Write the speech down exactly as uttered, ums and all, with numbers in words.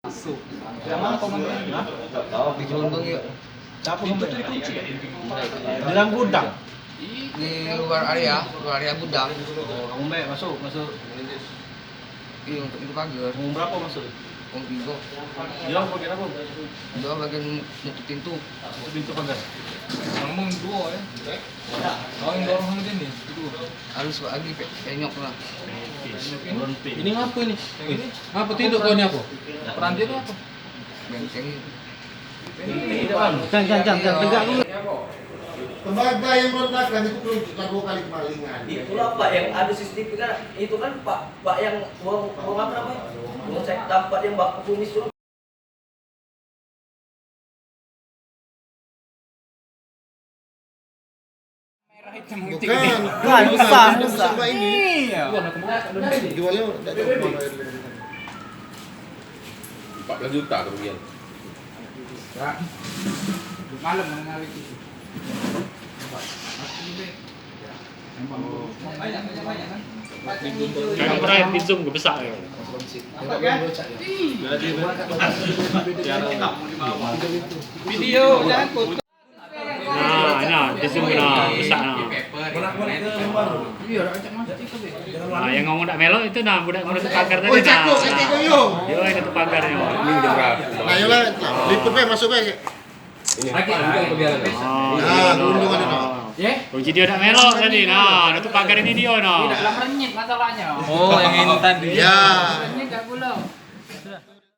Masuk. Yang mana komandan? Hah? Di gelombang ya. Siapa? Pintu tuh dikunci ya? Di dalam gudang. Di luar area, luar area gudang. Oh, kamu baik masuk, masuk. Iya, untuk itu pagar. Kamu berapa masuk? Wong tiga. Dia bagian apa? Dia bagian nutup pintu. Nutup pintu pagar. Kamu dua ya? Oh, yang dorong sama dia nih. Itu. Harus lagi pe- penyok lah. Ini ngapa ini? Yang ini? Ngapa tidur kau ni apa? Peranti itu apa? Benteng. Jangan, jangan, jangan, jangan, tegak dulu. Tembaga yang berontakan itu perlu kita dua kali kemalingan. Itulah, Pak, yang ada C C T V kan. Itu kan, Pak, Pak yang buang, buang apa namanya? Buang saya tempat yang bak kumis tu. Bukan. Bukan, susah, susah. Ini. Iya. Jualnya ndak tahu kemana. Empat belas juta kerugian. Malam mengenai itu. Kayak pernah di Zoom ke besar ya. Video jangan. Nah, nah, di Zoom nah, besar nah. Nah, yang ngomong dak melok itu nah, budak ngurus pagar tadi. Oh, nah. Cakok, cakok, yo. Yo, ini tu pagarnya. Nah, yo lah, liput be, masuk be. Lagi, lagi, lagi. Oh, nah, iya, keuntungan nah. Itu. Ya? Oh, jadi dia dak melok tadi. Nah, ada tu pagar ini dia nah. Tidak lah, merenyit masalahnya. Oh, yang ini tadi. Ya. Merenyit dak pulang.